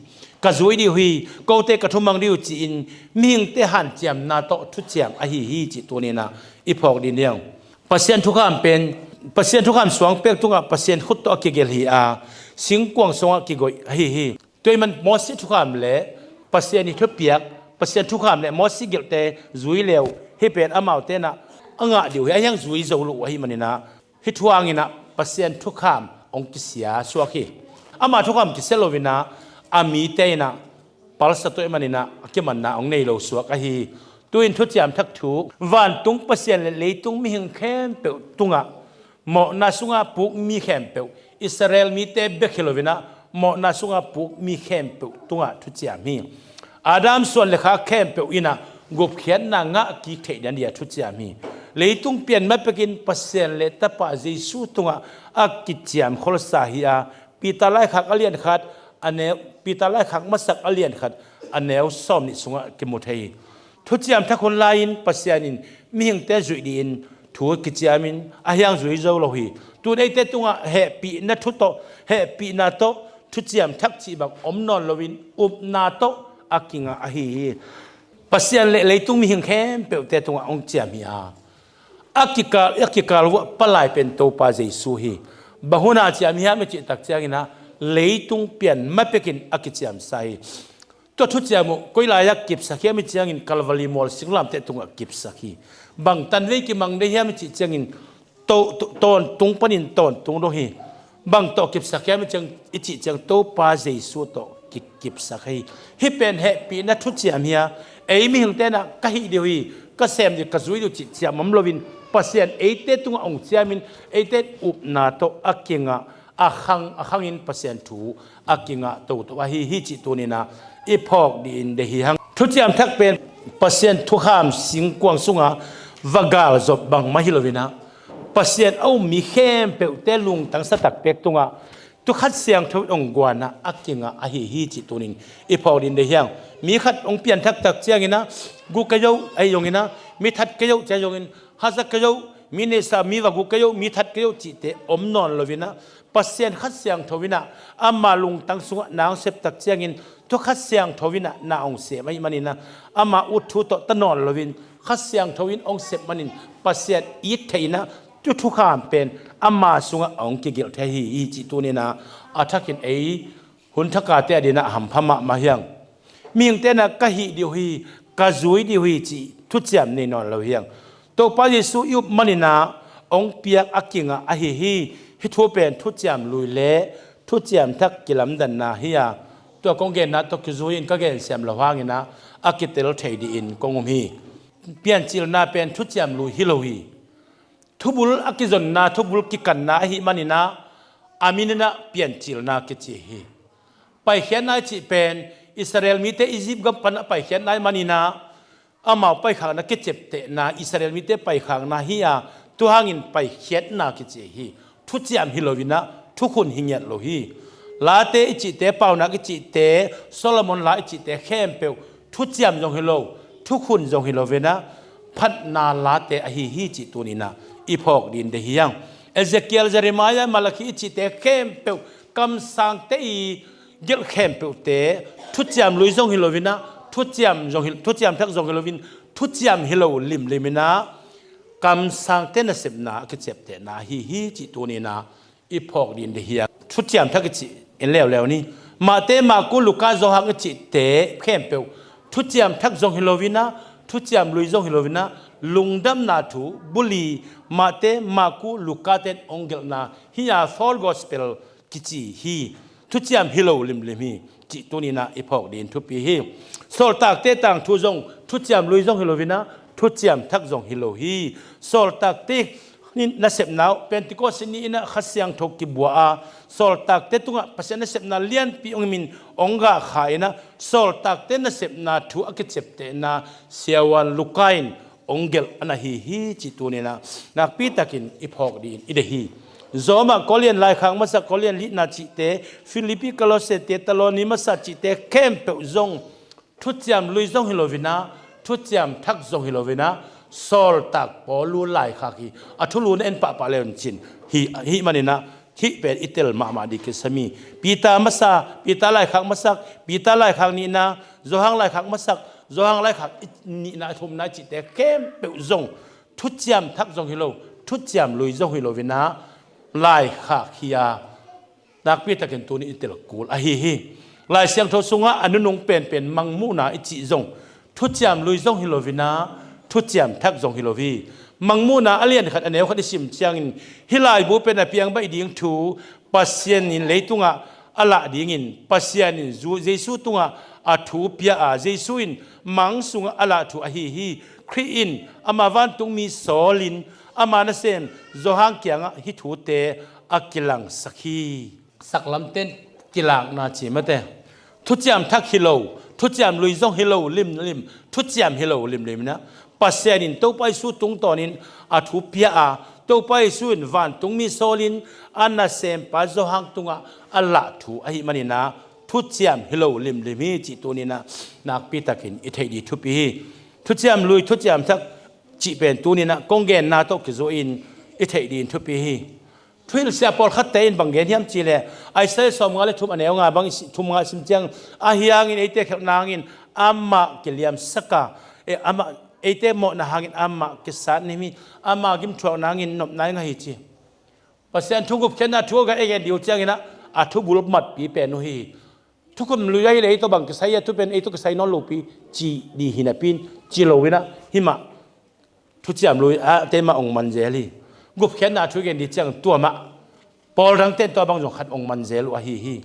Ka zui ding uh hi, kote ka thumang ding uh, ci-in mihingte hanciamna tawh thuciam ahi hi, cih tuni-in ah i phawk ding hi hang. Pasian thukham pen, Pasian thukham suangpek tungah Pasian khut tawh a kigelh hi a, singkuang sungah kigoih ahi hi. Tua ahih man Mosi thukham le Pasian ii thupiak, Pasian thukham le Mosi gelhte zui le uh hih pen amaute in ah a ngah ding uh hi, ahi hang zui zo lo uh ahih manin ah, hih thu hangin ah Pasian thukham hong kisia suak hi. Ama thukham kisia lo-in ah a mite in ah palsat uh ahih manin ah a kimanna hong nei lo suak ahi hi. Tu-in thuciam thak thu, vantung Pasian le leitung mihing khempeuh tungah, mawhna sungah puk mi khempeuh, Israel mite bek hi lo-in ah mawhna sungah puk mi khempeuh tungah thuciam hi. Adam suan le kha khempeuh in ah gupkhiatna ngah kik theih nadingin thuciam hi. Leitung pian ma pekin Pasian le Tapa Jesu tungah a kiciam kholsa hi a, Peter laikhak a lian khat, a neu, Peter laikhak masak a lian khat, a neu sawmnih sungah kimu thei hi. Thuciam thak hun lai-in Pasian in mihingte zuih dingin thu kiciamin, ahi hang zui zo lo hi. Tu-in eite tungah hehpihna thu tawh, hehpihna tawh thuciam thak cih bang om nawn loin upna tawh a kingah ahi hi. Pasian le leitung mihing khempeuhte tungah hong ciam hi a, a kikal, a kikal uah palai pen Topa Jesu hi. Bang hunah ciam hiam i cih tak ciangin ah, leitung pian ma pekin a kiciamsa hi. Tua thuciam uh koi lai-ah kipsak hiam i cih ciangin Kalvari mual singlamteh tungah kipsak hi. Bang tanvei kimang deih hiam i cih ciangin to, to, tawntung panin tawntung dong hi. Bang tawh kipsak hiam i cih ciang, i cih ciang Topa Jesu tawh ki, kipsak hi. Hih pen hehpihna thuciam hi a, ei mihingte in ah ka hih ding uh hi, ka sem ding, ka zui ding uh cih ciam om loin, Pasian eite tungah hong ciamin, eite upna tawh a kingah, a khang, a khangin Pasian thu a kingah toto ahi hi, cih tuni-in ah i phawk dingin deih hi hang. Thuciam thak pen Pasian thukham singkuang sungah va galzop bangmah hi lo-in ah, Pasian a um mi khempeuhte lungtang sa takpek tungah thu khat siangtho in hong guan a, a kingah ahi hi, cih tuni-in i phawk dingin deih hi hang. Mi khat hong pianthak tak ciangin ah, gu kei o, ahi zongin ah, mi that kei o, ci ahi zongin, haza kei o, mi neihsa, mi va gu kei o, mi that kei o cihte om nawn lo-in ah, Pasian khat siangtho in ah ama lungtang sungah na hong sep tak ciangin thu khat siangtho in ah na hong sem ahih manin ah, ama ut thu tawh ta nawn loin khat siangtho in hong sep manin Pasian it thei-in ah, tu thukham pen ama sungah hong kigelh thei hi, hi cih tuni-in ah a thakin ei hun thakate adingin ah hampha mahmah hi hang. Mihingte in ah ka hih ding uh hi, ka zui ding uh hi cih thuciam nei nawn lo hi hang. Topa Jesu i up maninah hong piak a kingah ahi hi. Hih thu pen thuciam lui le thuciam thak kilamdanna hi a, tua kong genna tawh kizui-in ka gensiam lo hanginah a kitel thei dihin kong um hi. Piancilna pen thuciam lui hi lo hi. Thubul a kizonna, thubul kikanna ahi maninah a mininah piancilna kici hi. Paikhiatna i cih pen Israel mite Egypt gam panah paikhiatna i maninah amau paikhakna kiciaptehna, Israel mite paikhakna hi a, tua hangin paikhiatna kici hi. Thuciam hi loinah thukhun hi ngiat lo hi. Late i cihte, Paunak i cihte, Solomon la i cihte khempeuh thuciam zong hi lo, thukhun zong hi loinah phatna late ahi hi cih tuninah i phawk ding deih hi hang. Ezekiel, Jeremiah, Malakhi i cihte khempeuh, kamsangte i gelh khempeuhte thuciam lui zong hi loinah thuciam zong hi, thuciam thak zong hi loin thuciam hi lo limliminah kamsangte nasepna a kiciaptehna ahi hi cih tuninah i phawk ding deih hi hang. Thuciam thak i cih en leuleu ni. Mate, Marku, Luka, Johan i cihte khempeuh thuciam thak zong hi loinah thuciam lui zong hi loinah lungdamna thu buli Mate, Marku, Luka ten hong gelhna hi a, Four Gospel kici hi. Thuciam hi lo limlim hi cih tuninah i phawk ding thupi hi. Sawltakte tangthu zong thuciam lui zong hi loinah thuciam thak zong hi lo hi. Sawltakte nasepna uh Pentecost ni-inah Kha Siangtho kibua a, sawltakte tungah Pasian nasepna lianpi hong imin hong gahkha inah sawltakte nasepna thu a kiciaptehna siavuan Luka in hong gelh a na hi hi cih tuninah nakpitakin i phawk dingin i deih hi. Roma, Korin laikhak masa, Korin lihna cihte, Filipi, Kolose, Thessaloni masa cihte khempeuh zong thuciam lui zong hi loinah thuciam thak zong hi loinah sawltak Paulu laikhak hi. A thulu na en pahpah leun cin hi, hih maninah hih pen i tel mahmah ding kisam hi. Peter masa, Peter laikhak masak, Peter laikhak nihna, Johan laikhak masak, Johan laikhak i nihna, thumna i cihte khempeuh zong thuciam thak zong hi lo, thuciam lui zong hi loinah laikhak hi a, nakpitakin tuni i tel kul ahi hi. Lai Siangtho sungah a nunung penpen mangmuhna i cih zong thuciam lui zong hi loinah thuciam thak zong hi lo hi. Mangmuhna a lian khat a neu khat i sim ciangin hih laibu pen a piang baih ding thu Pasian in leitungah a lah dingin Pasian in Jesu tungah a thu pia a, Jesu in mang sungah a lah thu ahi hi. Khrih in ama vantungmi sawlin ama nasem Johan kiangah hih thute a kilangsak hi. Saklamten kilakna ci mate. Thuciam thak hi lo, thuciam lui zong hi lo limlim, thuciam hi lo limliminah Pasian in Topa Jesu tungtawnin a thu pia a, Topa Jesu in vantungmi sawlin a nasempa Johan tungah a lah thu ahi maninah thuciam hi lo limlim hi cih tuninah nakpitakin i theih ding thupi hi. Thuciam lui, thuciam thak cih pen tuninah kong genna tawh kizui-in i theih ding thupi hi. Thuhilhsia pawlkhatte in bang gen hiam cihleh, Isaiah sawmnga le thum a neu nga bang i si-, thum nga i sim ciang, ahi hangin eite khelhna hangin amah kiliamsak a, e, amah, eite mawhna hangin amah kisat ni mi, ama gimthuakna hangin nopna i ngah hi ci. Pasian thu gupkhiatna thu a gen, ei gen ding uh cianginah a thubul matpi pen uh hi. Thukhun lui ahi le ei tawh bang kisai a, thu pen ei tawh kisai nawn lopi ci ding hi napi-in ci loinah himah thuciam lui a teimah hong man zel hi. Gupkhiatna thu gen ding ciang tua mah, pawl dangte in tua bang zong khat hong man zel uh ahi hi.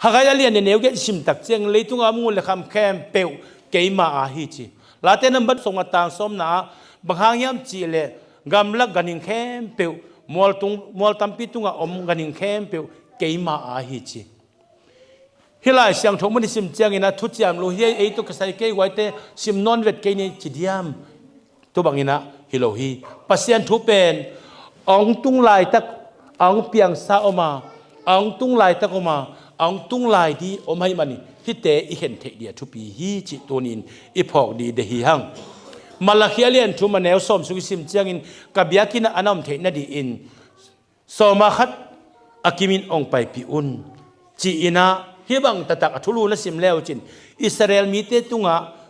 Haggai a lian a neu giat i sim tak ciang, leitung a om ngun le kham khempeuh keima aa hi ci. Late nambat sawmnga tang sawmna ah bang hang hiam cihleh, gamlak ganhing khempeuh, mual tung, mual tampi tungah om ganhing khempeuh keima aa hi ci. Hih Lai Siangtho mun i sim cianginah thuciam lui hi, ei tawh kisai kei, huaite sim nawn vet kei ni ci diam? Tua banginah hi lo hi. Pasian thu pen a hong tung laitak, a hong piangsa om a, a hong tung laitak om a, a hong tung lai ding om ahih manin hihte i khen theih ding a thupi hi cih tunin i phawk ding deih hi hang. Malakhi a lian thum a neu sawm sung i sim ciangin, ka biakinn ah a na om theih nadingin sawma khat a kimin hong paipih un, ci-inah hih bang taktak a thulu na sim le uh cin, Israel mite tungah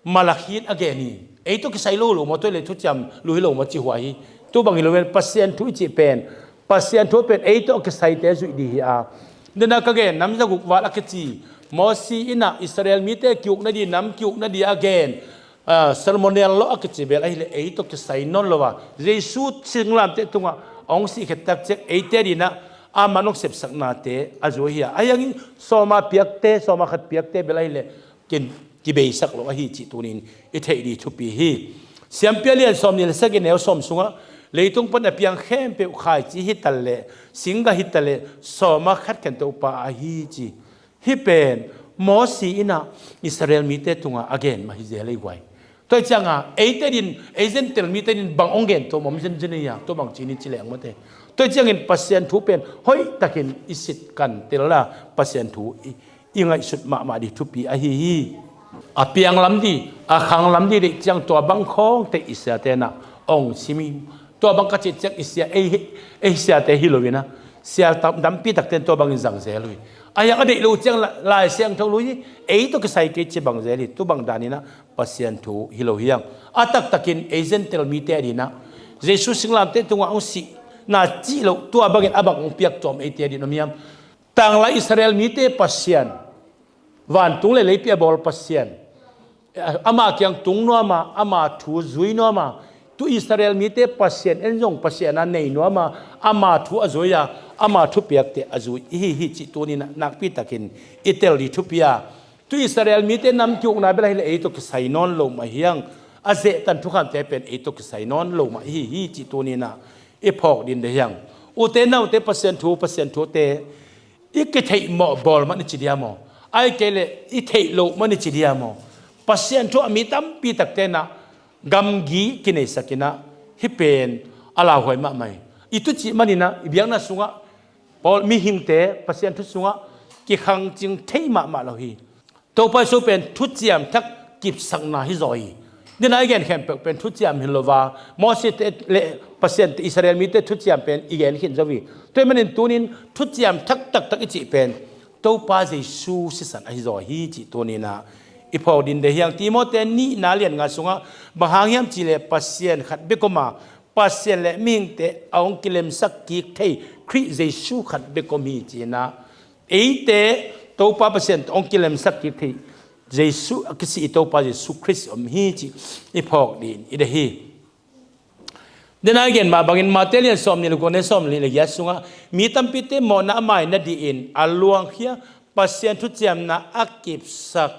Malakhi in a gen hi. Ei tawh kisai lo lo maw, tua hi le thuciam lui hi lo maw ci huai hi. Tua bang hi lo ven, Pasian thu i cih pen, Pasian thu pen ei tawh a kisaite zuih ding hi a. Dena ka gen, nam zaguk val a kici, Mosi innah Israel mite ki-uk nading, nam ki-uk nading a gen ah, ceremonial law a kici bel ahih leh ei tawh kisai nawn lo a, Jesu singlamteh tungah a hong sihkhiat tak ciang eite adingin ah amah hong sepsaknate a zui hi a, ahi hangin sawma piakte, sawma khat piakte bel ahih leh kin kibeisak lo ahi cih tuni-in i theih ding thupi hi. Siampi a lian sawmnih le sagih, neu sawm sungah, leitung pan a piang khempeuh khaici hi taleh, singgah hi taleh, sawma khat khen Topa ahi ci. Hih pen Mosi in ah Israel mite tungah a gen mah hi zel hi guai. Tua hi ciangin eite adingin, ei Gentile mite adingin bang hong gen tuam om zenzen hi a, tua bang ci ni ci leng mate. Tua hi ciangin Pasian thu pen hoihtakin i sit kan tel a, Pasian thu i, i ngaihsut mahmah ding thupi ahi hi. A piang lam ding, a khang lam ding deih ciang tua bang khawngte i siate in ah hong sim hi. Tua bang ka cih ciang i sia, ei, ei siate hi lo-in ah, sia tam-, tampi takte in tua bangin zang zel uh hi. Ahi hang a deih loh ciang la-, Lai Siangtho lui hi, ei tawh kisai kei ci bang zel hi. Tua bang danin ah Pasian thu hi lo hi hang. A taktakin ei Gentile mite adingin ah Jesu singlamteh tungah hong sihna cih loh, tua bangin a bang hong piak tuam eite adingin om hiam? Tanglai Israel mite Pasian, vantung le leipi a bawl Pasian, ama kiang tung nuam a, ama thu zui nuam a, tu Israel mite Pasian, en zong Pasian a nei nuam a, ama thu a zui a, ama thupiakte a zui i hi hi cih tuni-in ah nakpi takin i tel ding thupi a. Tu Israel mite nam ki-ukna bel ahih leh ei tawh kisai nawn lo mah hi hang. A zehtan thukhamte pen ei tawh kisai nawn lo mah i hi hi cih tuni-in ah i phawk ding deih hi hang. Ute naute, Pasian thu, Pasian thute i kitheihmawh bawl man i ci diam aw? Ahih kei leh i theih loh man i ci diam aw? Pasian thu a mi tampi takte in ah gamgi kineisak in ah, hih pen a lauhuai mahmah hi. I thucih manin ah i biakna sungah Paul, mihingte Pasian thu sungah kikhangcing thei mahmah lo hi. Topa Jesu pen thuciam thak kipsakna hi zaw hi. Nidang a i gen khempeuh pen thuciam hi lo a, Moses te le Pasian te, Israel mite thuciam pen i gen khin zo hi. Tua ahih manin tuni-in thuciam thak taktak i cih pen Topa Jesu sisan ahi zaw hi cih tuni-in ah i phawk ding deih hi hang. Timoti nihna lian nga sungah bang hang hiam cih leh Pasian khat bek om a, Pasian le mihingte a hong kilemsak kik thei Khrih Jesu khat bek om hi ci-in ah, eite Topa Pasian tawh hong kilemsak kik thei Jesu, a kisih i Topa Jesu Khrih om hi cih i phawk ding i deih hi. Nidang a i gen mah bangin Mate lian sawmnih le guk, neu sawmnih le giat sungah, mi tampite mawhna a mai nadingin a luangkhia Pasian thuciamna a kipsak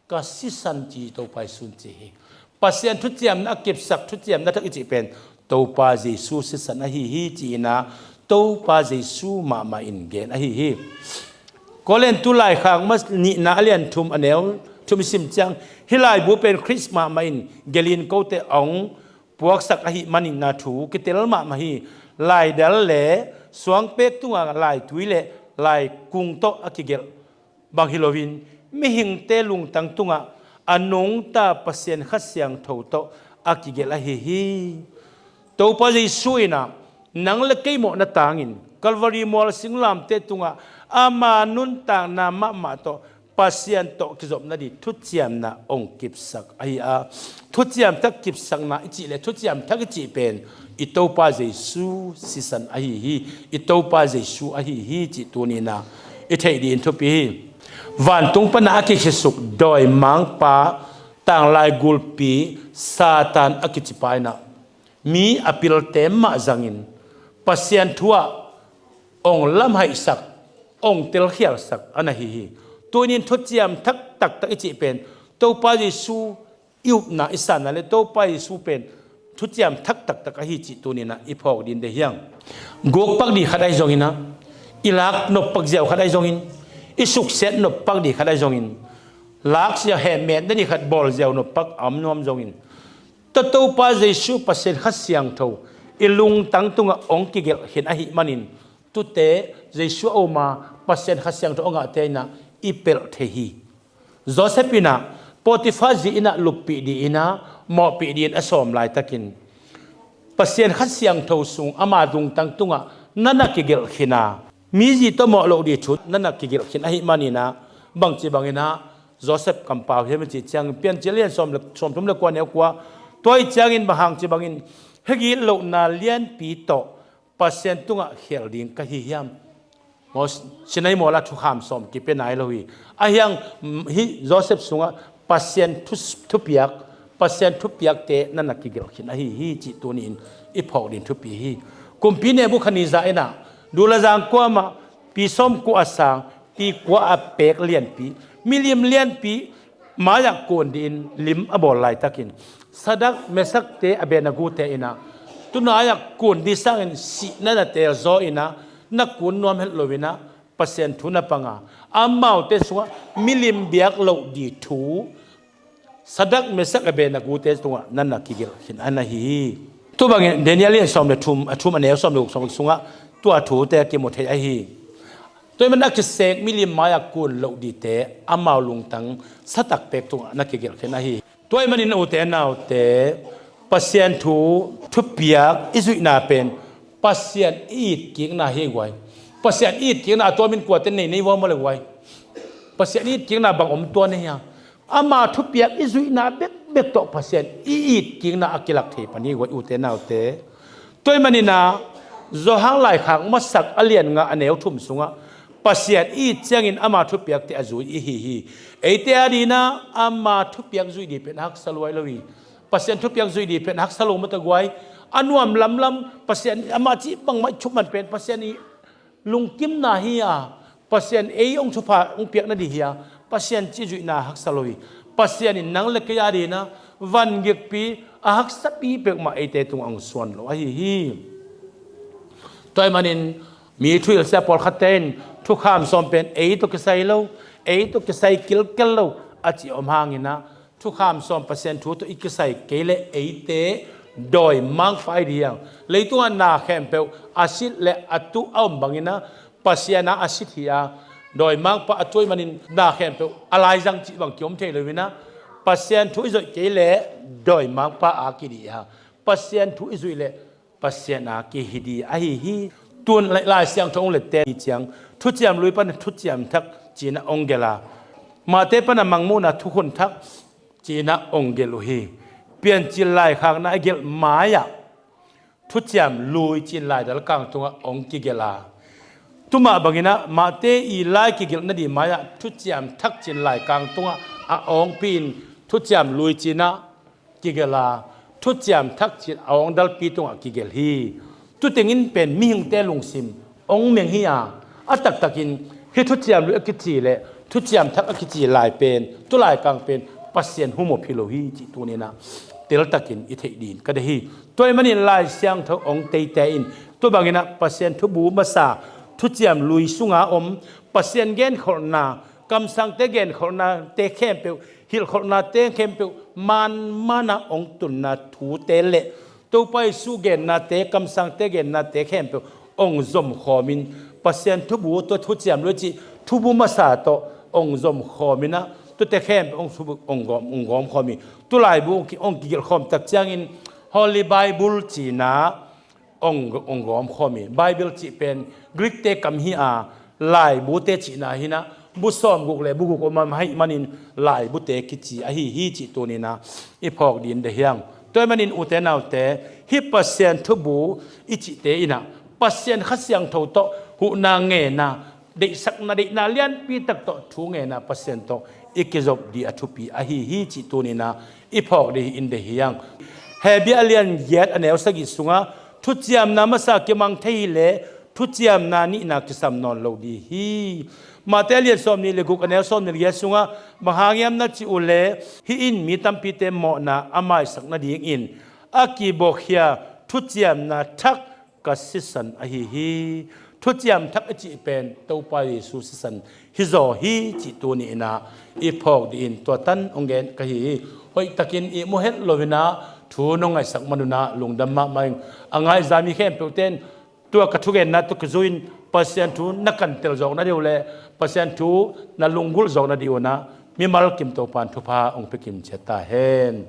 ka sisan ci Topa Jesu in ci hi. Pasian thuciamna a kipsak, thuciamna thak i cih pen Topa Jesu sisan ahi hi ci-in ah Topa Jesu mahmah in gen ahi hi. Korintu laikhak ma nihna a lian thum, a neu thum i sim ciang, hih laibu pen Khrih mahmah in gelh in kote a hong puaksak ahih manin ah thu kitel mahmah hi. Laidal le suangpek tungah laitui le laikung tawh a kigelh bang hi loin, mihingte lungtang tungah a nungta Pasian Kha Siangtho tawh a kigelh ahi hi. Topa Jesu in ah nang le kei mawhna tangin Calvary mual singlamteh tungah ama nuntakna mahmah tawh Pasian tawh kizopna ding thuciamna hong kipsak ahi a, thuciam thak kipsakna i cih le thuciam thak i cih pen i Topa Jesu sisan ahi hi, i Topa Jesu ahi hi cih tuni-in ah i theih ding thupi hi. Vantung pan a kikhisuk dawimangpa, tanglai gulpi Satan a kicipa in ah mi a pilte mah zangin Pasian thu ah hong lamhaihsak, hong telkhialsak a na hi hi. Tuni-in thuciam thak taktak i cih pen Topa Jesu i upna, i sanna le Topa Jesu pen thuciam thak taktak ahi cih tuni-in ah i phawk ding deih hi hang. Gukpak ding khat ahi zongin ah, i lak noppak ziau khat ahi zongin, i suksiat noppak ding khat ahi zongin, lak ziau, hehmetna ding khat bawl ziau noppak a om nuam zongin, Topa Jesu Pasian Kha Siangtho i lungtang tungah hong kigelh khin ahih manin, tute Jesu a um a, Pasian Kha Siangtho a ngahte in ah i pelh thei hi. Joseph in ah Potiphar zi in ah luppih dingin ah, mawhpih dingin a sawm laitakin, Pasian Kha Siangtho sung ama lungtang tungah na na kigelh khin a, mi zi tawh mawh loh ding thu na na kigelh khin ahih manin ah, bangci bangin ah Joseph kampau hiam i cih ciangin, Piancil lian sawm le, sawmthum le kua, neu kua, tua ahih ciangin bang hang ci bangin, hegilh lohna lianpi tawh Pasian tungah khel ding ka hi hiam? Maw, Sinai mual ah thukham sawm kipia nai lo hi. Ahi hang, mm, hih Joseph sungah Pasian thu, thupiak, Pasian thupiakte na na kigelh khin ahi hi, cih tuni-in i phawk ding thupi hi. Kumpi Nebukhadnezzar in ah, dulazang kuamah, pi sawmkua a sang, pi kua a pek lianpi, milim lianpi mai-ah kun dingin lim a bawl laitakin, Sadrak, Mesakte, Abednego-te in ah, tunai-ah kun ding sangin sihna na telzaw in ah, na kun nuam het lo in ah, Pasian thu na pang a, amaute sungah milim biak loh ding thu Sadrak, Mesak, Abednego-te tungah na na kigelh khin a na hi hi. Tua bangin Daniel lian sawm le thum, a thum a neu sawm le guk, sawm le guk sungah tua thute kimu thei ahi hi. Tua ahih manin a kisek milim mai-ah kun loh dingte amau lungtang satak pek tungah na kigelh khin ahi hi. Tua ahih manin ute naute, Pasian thu thupiak i zuihna pen Pasian i itkikna hi guai. Pasian i itkikna a tuamin kuate nei nei vuam le guai. Pasian i itkikna bang om tua nei hia? Ama thupiak i zuihna bekbek tawh Pasian i itkikna a kilak thei pan hi guai, ute naute. Tua ahih manin ah Johan laikhak masak a lian nga a neu thum sungah Pasian i it ciangin ama thupiakte a zui i hi hi. Eite adingin ah ama thupiak zuih ding pen a haksa luai lo hi. Pasian thupiak zuih ding pen a haksa lo mah ta guai. A nuam lamlam, Pasian amah cih bangmah i thuman pen Pasian i lungkimna hi a, Pasian ei hong thupha hong piak nading hi a, Pasian cih zuihna a haksa lo hi. Pasian in nang le kei adingin ah vangikpi a haksapi peuhmah eite tungah hong suan lo ahi hi. Tua ahih manin mi thuhilhsia pawlkhatte in thukham sawm pen ei tawh kisai lo, ei tawh kisai kilkel lo a cih om hangin ah, thukham sawm Pasian thu tawh i kisai kei leh eite dawimangpa i hi ding hi hang. Leitungah na khempeuh a sit le a tuh a om bangin ah, Pasian a a sit hi a, dawimangpa a tuh ahih manin na khempeuh a laizang cih bang kiom thei lo in ah, Pasian thu i zuih kei leh dawimangpa a kiding hi a, Pasian thu i zuih leh Pasian a kihi ding ahi hi. Tun Lai, Lai Siangtho hong lette ni ciang, Thuciam Lui pan Thuciam Thak ci-in ah hong gelh a, Mate pan a Mangmuhna Thukhun Thak ci-in ah hong gelh uh hi. Piancil laikhakna a gelh mai-ah Thuciam Lui ci-in laidal kang tungah hong kigelh a, tua mah bangin ah Mate i lai kigelh nading mai-ah Thuciam Thak ci-in laikang tungah a awngpi-in Thuciam Lui ci-in ah kigelh a, Thuciam Thak ci-in a awngdalpi tungah kigelh hi. Tuteng in pen mihingte lungsim hong meng hi a, a taktakin hih Thuciam Lui a kici le Thuciam Thak a kici lai pen, tu laikang pen Pasian hum up hi lo hi cih tuni-in ah teltakin i theih dingin ka deih hi. Tua ahih manin Lai Siangtho hong teite in tua bangin ah Pasian thubu masa Thuciam Lui sunga om Pasian genkholhna, kamsangte genkholhnate khempeuh, hilhkholhnate khempeuh manman a hong tunna thute le Topa Jesu gennate, kamsangte gennate khempeuh hong zomkhawmin, Pasian thubu tawh Thuciam Lui cih thubu masa tawh hong zomkhawmin ah, tuate khempeuh hong thubu hong gawm, hong gawmkhawm hi. Tu laibu hong ki, hong kigelhkhawm tak ciangin Holy Bible ci-in ah hong, hong gawmkhawm hi. Bible cih pen Greek-te kam hi a, laibute cihna hi-in ah, bu sawmguk le bu guk om ahih manin laibute kici ahi hi cih tuni-in ah i phawk dingin deih hi hang. Tua ahih manin ute naute, hih Pasian thubu i cihte in ah Pasian Kha Siangtho tawh huhna ngenna, deihsakna, deihna lianpi tak tawh thu ngenna Pasian tawh i kizop ding a thupi ahi hi cih tuni-in ah i phawk dingin deih hi hang. Hebru a lian giat a neu sagih sungah thuciamna masa kimang thei hi leh thuciamna nihna kisam nawn lo ding hi. Mate a lian sawmnih le guk a neu sawmnih le giat sungah bang hang hiam na cih uh leh, hih in mi tampite mawhna a maisak nadingin a kibawkkhia thuciamna thak ka sisan ahi hi. Thuciam Thak i cih pen Topa Jesu sisan hi zaw hi cih tuni-in ah i phawk dingin tua tan hong gen ka hi hi. Hoihtakin i mu het lo-in ah thu nong ngaihsak man un ah lungdam mahmah ing. A ngai za mi khempeuhte in tua ka thugenna tawh kizui-in Pasian thu na kantel zawk nading uh le Pasian thu na lunggulh zawk nading un ah mimal kim Topa'n thupha hong pia kim ciat ta hen.